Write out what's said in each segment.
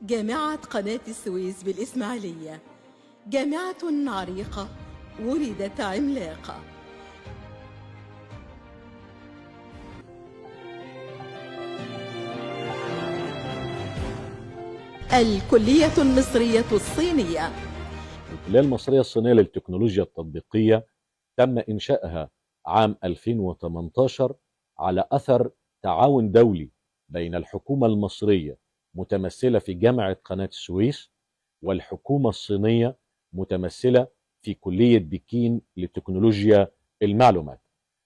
جامعة قناة السويس بالإسماعيلية جامعة عريقة ولدت عملاقة. الكلية المصرية الصينية. الكلية المصرية الصينية للتكنولوجيا التطبيقية تم إنشائها عام 2018 على أثر تعاون دولي بين الحكومة المصرية متمثلة في جامعة قناة السويس والحكومة الصينية متمثلة في كلية بكين لتكنولوجيا المعلومات،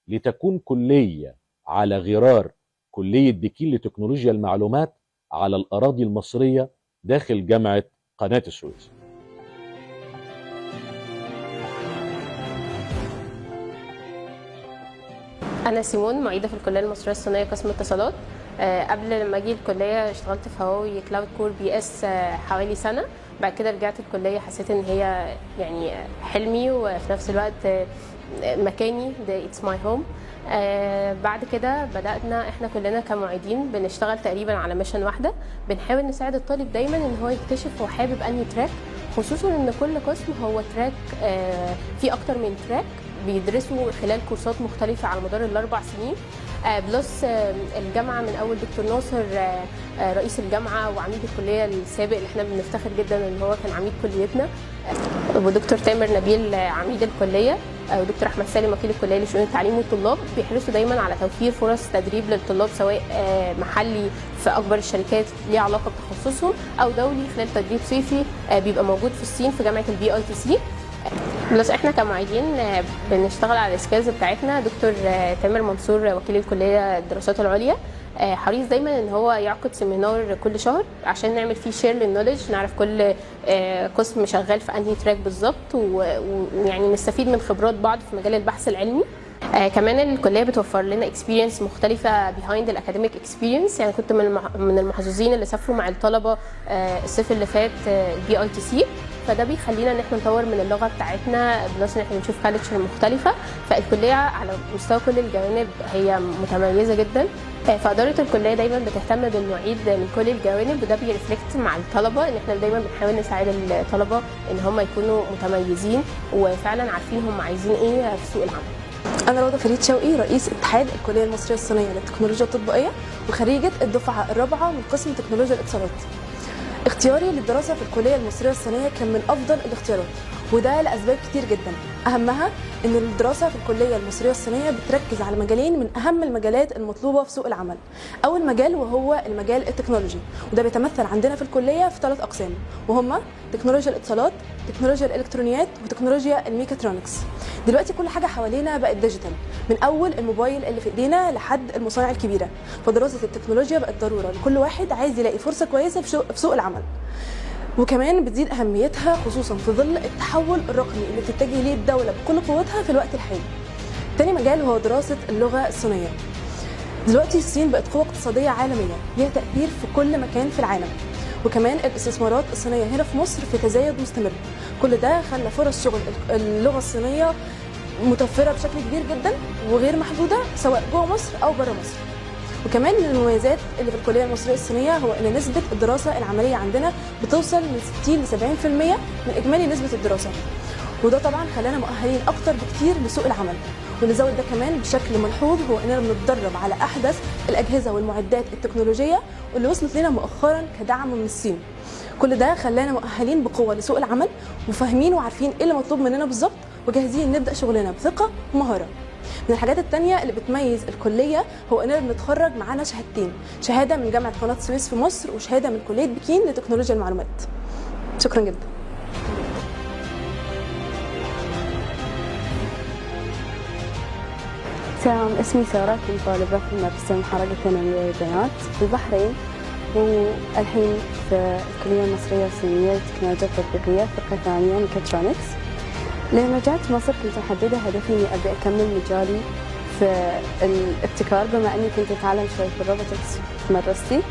لتكون كلية على غرار كلية بكين لتكنولوجيا المعلومات على الأراضي المصرية داخل جامعة قناة السويس. أنا سيمون، معيدة في الكلية المصرية الصينية قسم اتصالات. قبل لما أجي الكلية اشتغلت في هواوي كلاود كور بي اس حوالي سنة. بعد كده رجعت الكلية، حسيت إن هي يعني حلمي وفي نفس الوقت مكاني، ده اتس ماي هوم. بعد كده بدأنا احنا كلنا كمعيدين بنشتغل تقريبا على ميشن واحدة، بنحاول نساعد الطالب دايما ان هو يكتشف هو حابب انهي تراك، خصوصا ان كل قسم هو تراك في اكتر من تراك بيدرسوا خلال كورسات مختلفة على مدار ال4 سنين. بلس الجامعة من أول دكتور ناصر رئيس الجامعة وعميد الكلية السابق اللي احنا بنفتخر جدا ان هو كان عميد كليتنا، ودكتور تامر نبيل عميد الكلية، ودكتور أحمد سالم وكيل الكلية لشؤون التعليم والطلاب، بيحرصوا دايما على توفير فرص تدريب للطلاب سواء محلي في أكبر الشركات ليه علاقة بتخصصهم أو دولي خلال تدريب صيفي بيبقى موجود في الصين في جامعة البي اي تي سي. بلس احنا كمعيدين بنشتغل على السكيلز بتاعتنا. دكتور تامر منصور وكيل الكليه الدراسات العليا حريص دايما ان هو يعقد سيمينار كل شهر عشان نعمل فيه شير للنولج، نعرف كل قسم شغال في انهي تراك بالظبط، ويعني نستفيد من خبرات بعض في مجال البحث العلمي. كمان الكليه بتوفر لنا اكسبيرينس مختلفه بيهايند الاكاديميك اكسبيرينس. يعني كنت من المحظوظين اللي سافروا مع الطلبه الصيف اللي فات البي اي تي سي، فده بيخلينا ان احنا نطور من اللغه بتاعتنا، بلس ان احنا نشوف كالتشر مختلفه. فالكليه على مستوى كل الجوانب هي متميزه جدا، فاداره الكليه دايما بتهتم بالمعيد من كل الجوانب، وده بيرفلكت مع الطلبه ان احنا دايما بنحاول نساعد الطلبه ان هم يكونوا متميزين وفعلا عارفين هم عايزين ايه في سوق العمل. أنا روضة فريد شوقي، رئيس اتحاد الكلية المصرية الصينية للتكنولوجيا التطبيقية وخريجة الدفعة الرابعة من قسم تكنولوجيا الاتصالات. اختياري للدراسة في الكلية المصرية الصينية كان من أفضل الاختيارات، وده لأسباب كتير جدا. أهمها إن الدراسة في الكلية المصرية الصينية بتركز على مجالين من أهم المجالات المطلوبة في سوق العمل. أول مجال وهو المجال التكنولوجي، وده بيتمثل عندنا في الكلية في 3 أقسام، وهما تكنولوجيا الاتصالات، تكنولوجيا الإلكترونيات، وتكنولوجيا الميكاترونكس. دلوقتي كل حاجة حوالينا بقت ديجيتال، من أول الموبايل اللي في إيدينا لحد المصانع الكبيرة، فدراسة التكنولوجيا بقت ضرورة لكل واحد عايز يلاقي فرصة كويسة في سوق العمل. وكمان بتزيد أهميتها خصوصا في ظل التحول الرقمي اللي بتتجه ليه الدولة بكل قوتها في الوقت الحالي. تاني مجال هو دراسة اللغة الصينية. دلوقتي الصين بقت قوة اقتصادية عالمية ليها تأثير في كل مكان في العالم، وكمان الاستثمارات الصينية هنا في مصر في تزايد مستمر. كل ده خلى فرص شغل اللغة الصينية متوفرة بشكل كبير جدا وغير محدودة سواء جوه مصر أو بره مصر. وكمان من المميزات اللي في الكليه المصريه الصينيه هو ان نسبه الدراسه العمليه عندنا بتوصل من 60 ل 70% من اجمالي نسبه الدراسه، وده طبعا خلانا مؤهلين اكتر بكتير لسوق العمل. واللي زود ده كمان بشكل ملحوظ هو اننا بنتدرب على احدث الاجهزه والمعدات التكنولوجيه واللي وصلت لنا مؤخرا كدعم من الصين. كل ده خلانا مؤهلين بقوه لسوق العمل وفاهمين وعارفين ايه اللي مطلوب مننا بالظبط وجاهزين نبدا شغلنا بثقه ومهاره. من الحاجات التانية اللي بتميز الكلية هو اننا بنتخرج معانا شهادتين، شهادة من جامعة قناة السويس في مصر وشهادة من كلية بكين لتكنولوجيا المعلومات. شكرا جدا. سلام، اسمي سارة، كنت طالبة في مدرسة محرقة ثانوية بنات في البحرين، والحين في الكلية المصرية الصينية للتكنولوجيا التطبيقية فرقة ثانية ميكاترونكس. لما جات مصر كنت محددة هدفي إني أبي أكمل مجالي في الابتكار، بما إني كنت أتعلم شوي في الروبوتكس في مدرستي.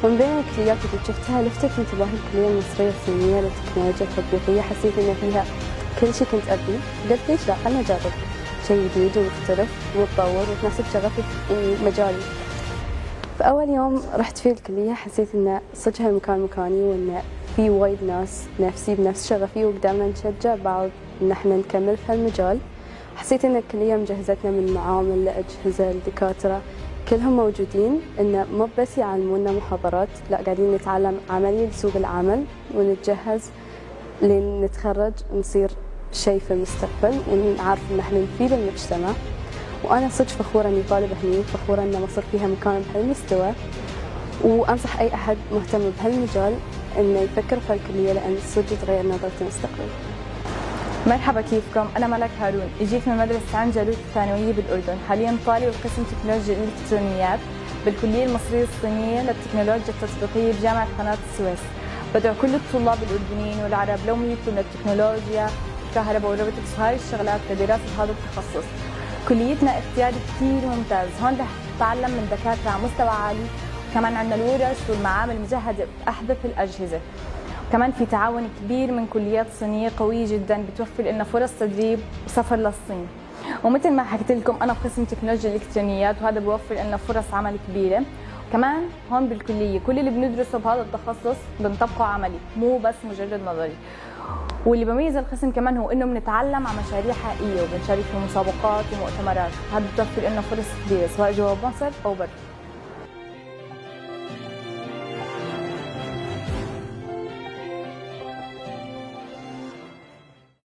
ومن بين الكليات اللي شفتها لفتت انتباهي الكلية المصرية الصينية للتكنولوجيا التطبيقية، حسيت إن فيها كل شيء كنت أبيه، قلت ليش لا خلنا نجرب شيء جديد ومختلف ومتطور وتناسب شغفي في مجالي. فأول يوم رحت فيه الكلية حسيت إن صدق هالمكان مكاني، وإن في وايد ناس نفسي بنفس شغفي وقدرنا نشجع بعض إن احنا نكمل في هالمجال. حسيت إن الكلية مجهزتنا من معامل لأجهزة لدكاترة كلهم موجودين، إن مو بس يعلمونا محاضرات، لا قاعدين نتعلم عملي لسوق العمل ونتجهز لين نتخرج نصير شيء في المستقبل ونعرف إن احنا نفيد المجتمع. وأنا صدق فخورة إني طالبة هني، فخورة إن مصر فيها مكان بهالمستوى، وأنصح أي أحد مهتم بهالمجال إنه يفكر في الكلية لأن صدق تغير نظرته المستقبل. مرحبا، كيفكم؟ أنا ملك هارون، جيت من مدرسة عين جالوت الثانوية بالأردن، حاليا طالبة بقسم تكنولوجيا الإلكترونيات بالكلية المصرية الصينية للتكنولوجيا التطبيقية بجامعة قناة السويس. بدعو كل الطلاب الأردنيين والعرب لو ميولوا للتكنولوجيا، الكهرباء والروبوتكس وهاي الشغلات لدراسة هذا التخصص. كليتنا اختياري كثير ممتاز، هون رح تتعلم من دكاترة على مستوى عالي، وكمان عندنا الورش والمعامل مجهزة بأحدث الأجهزة. كمان في تعاون كبير من كليات صينية قوية جدا بتوفر لنا فرص تدريب وسفر للصين. ومثل ما حكيت لكم أنا بقسم تكنولوجيا الإلكترونيات، وهذا بوفر لنا فرص عمل كبيرة. وكمان هون بالكلية كل اللي بندرسه بهذا التخصص بنطبقه عملي، مو بس مجرد نظري. واللي بميز القسم كمان هو انه بنتعلم على مشاريع حقيقيه وبنشارك في مسابقات ومؤتمرات، هذا بتوفر لنا فرص كبيره سواء جوا مصر او برا.